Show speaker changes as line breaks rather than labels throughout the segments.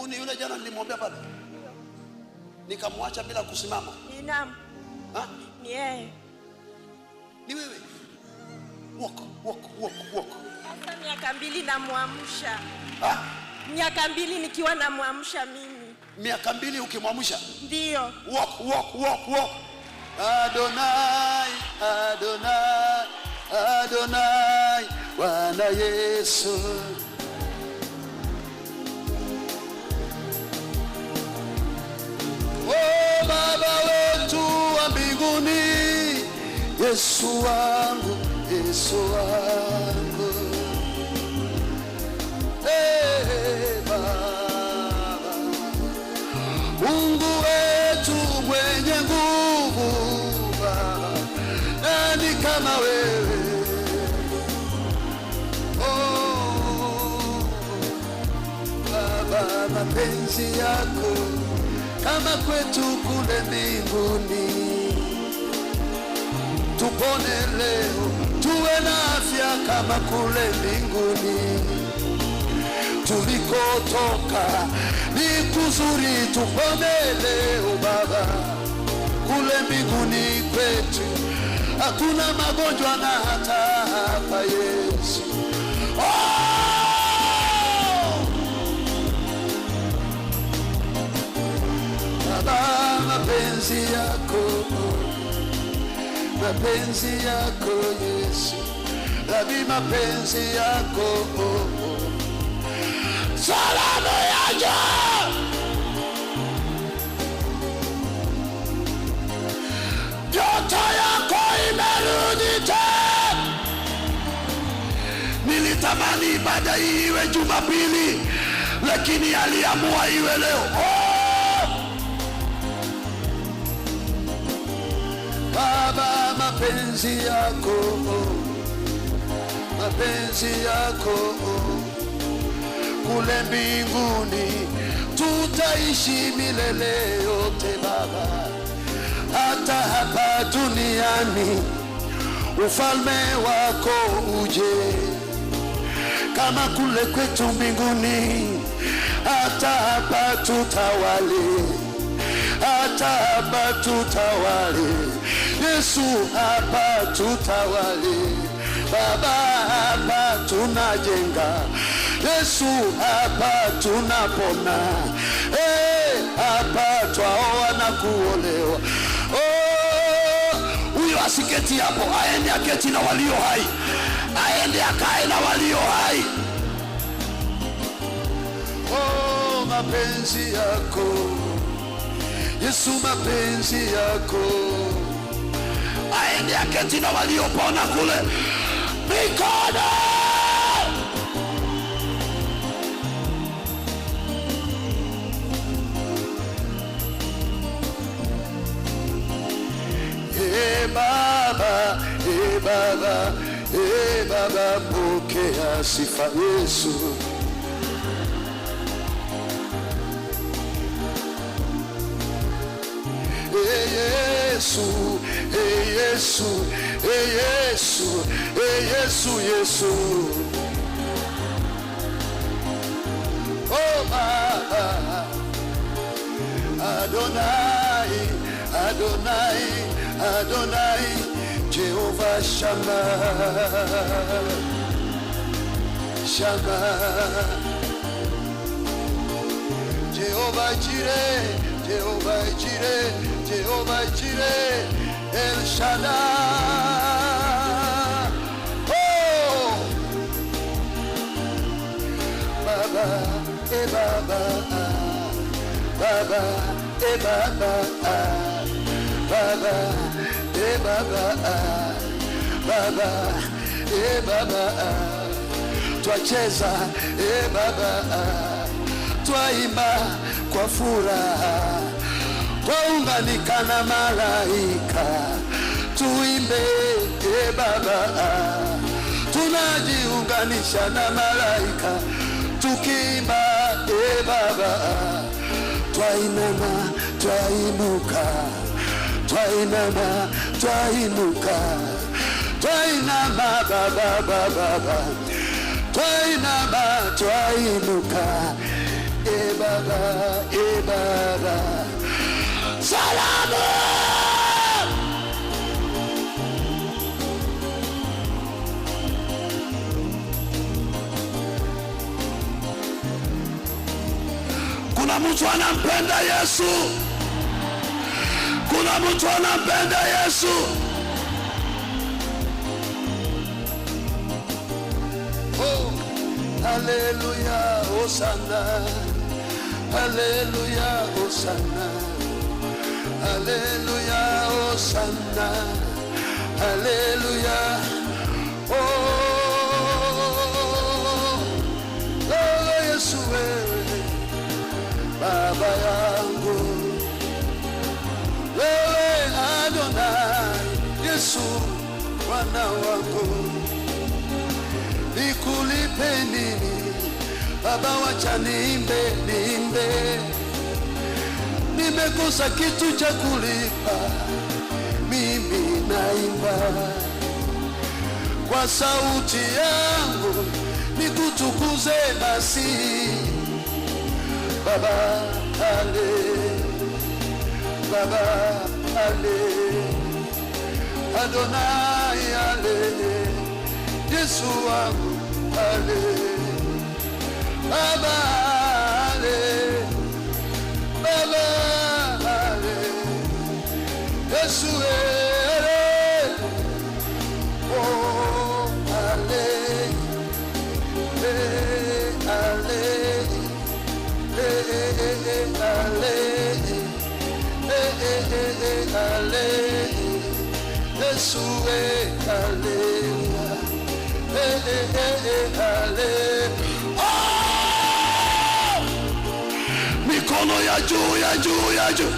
Huyu ni yule jana nilimwombea pale, nikamwacha bila kusimama.
Naam.
Ha?
Ni yeye.
Ni wewe. Walk, walk, walk, walk.
Sasa miaka 2 namwamsha.
Ha?
Miaka 2 nikiwa namwamsha mimi.
Miaka 2 ukimwamsha?
Ndio.
Walk, walk, walk, walk. Adonai, Adonai, Adonai, Bwana Yesu. Oh, Baba wetu wa mbinguni, Yesu wangu, Yesu wangu. Hey, Baba, Mungu wetu mwenye nguvu, Baba, nani kama wewe? Oh, Baba, mapenzi yako kama kwetu kule mbinguni. Tupone leo, tuwe na afya kama kule mbinguni. Tulikotoka ni kuzuri, tupone leo Baba. Kule mbinguni kwetu hakuna magonjwa na hata hapa Yesu. Oh! Baba, mapenzi yako, mapenzi yako Yesu, Rabi, mapenzi yako. Salamu yaja, joto yako imerudi tena. Nilitamani ibada hii iwe Jumapili, lakini aliamua iwe leo. Oh! Baba, mapenzi yako, mapenzi yako, kule mbinguni tutaishi milele yote Baba, hata hapa duniani ufalme wako uje kama kule kwetu mbinguni, hata hapa tutawale, hata hapa tutawale, Yesu hapa tutawale, Baba hapa tunajenga, Yesu hapa tunapona, hey, hapa twaoa na kuolewa. Oh, huyo asiketi hapo, aende aketi na walio hai, aende akae na walio hai. Oh, mapenzi yako Yesu, mapenzi yako, aende aketi na waliopona kule. Mikono Hey Baba, hey Baba, hey Baba, pokea sifa Yesu. Hey Yesu, hey Yesu, hey Yesu, hey Yesu, Yesu. Oh Baba, Adonai, Adonai, Adonai, Jehovah Shammah, Shammah, Jehovah Jireh, Jehovah Jireh, Jehovah Jireh, El Shaddai. Oh, Baba, eh Baba, ah, Baba, eh Baba, ah, Baba, eh Baba, ah, Baba, eh Baba, ah. Twacheza, eh Baba, ah, twaimba kwa furaha, twaunganika na malaika, tuimbe, eh Baba, ah. Tunajiunganisha na malaika tukiimba, eh Baba, ah. Twainama, twainuka, twainama, twainuka, twainama, Baba, Baba, Baba, twainama, twainuka, eh Baba. Baba, e Baba. Salamu! Kuna mtu anampenda Yesu? Kuna mtu anampenda Yesu? Oh, haleluya, hosana. Haleluya, hosana. Haleluya, hosana. Haleluya. Oh, oh, Yesu wewe Baba yangu, wewe Adonai, Yesu Bwana wangu, nikulipe nini Baba? Wacha niimbe, niimbe, nimekosa kitu cha kulipa, mimi naimba kwa sauti yangu, nikutukuze basi Baba, ale, Baba, ale, Adonai, ale, Yesu wangu, ale, Baba, ale, Baba, ale, Yesu, ale, oh, ale, eh, ale, eh, eh, eh, ale, eh, eh, eh, eh, ale, Yesu, eh, aleluya, eh, eh, eh, eh, ale. Oh! Mikono ya juu, ya juu, ya juu.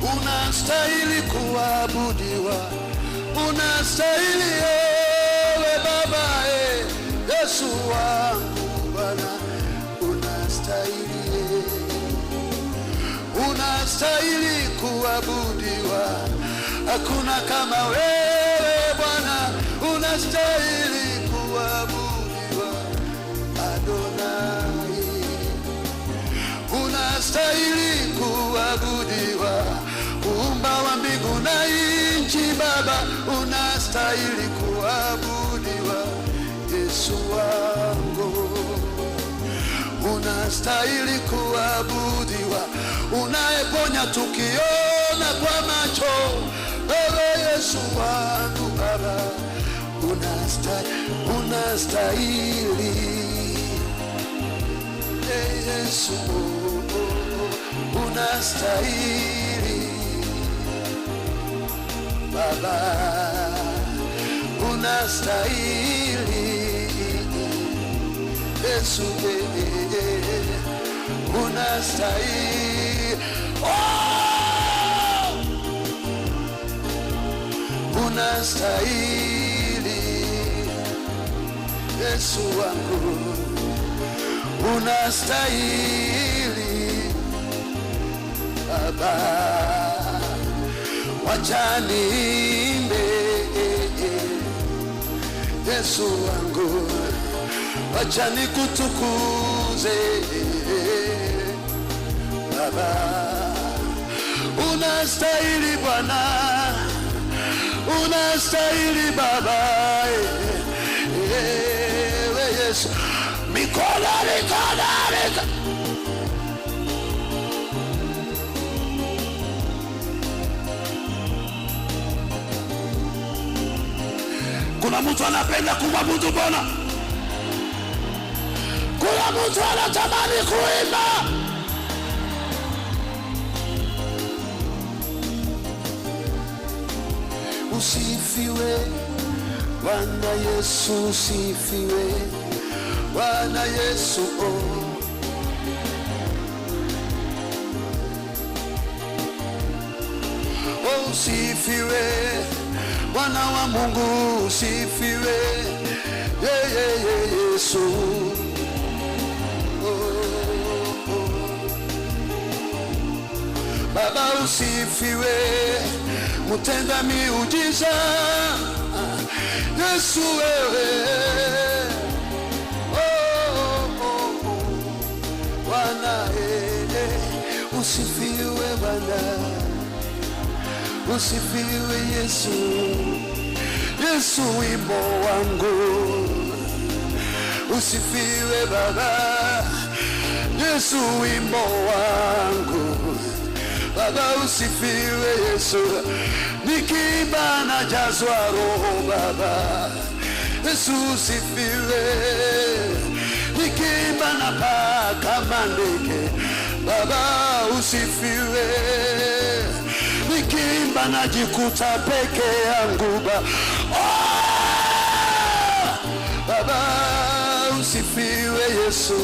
Unastahili kuabudiwa, unastahili ewe Baba, Yesu wangu Bwana, unastahili, unastahili kuabudiwa, hakuna kama wewe Bwana, unastahili kuabudiwa Adonai, unastahili kuabudiwa, muumba wa mbingu na nchi, Baba, unastahili kuabudiwa, Yesu wangu, unastahili kuabudiwa, unayeponya tukiona kwa macho, wewe Yesu wangu Baba, unastahili, unastahili Yesu, unastahili Baba, unastahili Yesu, unastahili, oh! Unastahili Yesu wangu, unastahili Baba, wacha niimbe Yesu wangu, wacha nikutukuze Baba, unastahili Bwana, unastahili Baba, ewe Yesu, mikono, mikono, mikono. Kuna mtu anapenda kumwabudu Bwana, kuna mtu anatamani kuimba. Usifiwe Bwana Yesu, usifiwe Bwana Yesu, oh. Oh, Usifiwe, Bwana wa Mungu usifiwe, yeah, yeah, yeah, Yesu. Oh, oh. Baba usifiwe, mutenda miujiza, Yesu wewe. Oh, oh, oh. Bwana eh, eh. Usifiwe Bwana, usifiwe Yesu, Yesu wimbo wangu, usifiwe Baba, Yesu wimbo wangu, Baba usifiwe Yesu, nikiimba najazwa roho Baba, Yesu usifiwe, nikiimba napaa kama ndege, Baba usifiwe, nikiimba najikuta peke yangu ba oh! Baba usifiwe Yesu,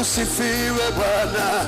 usifiwe Bwana.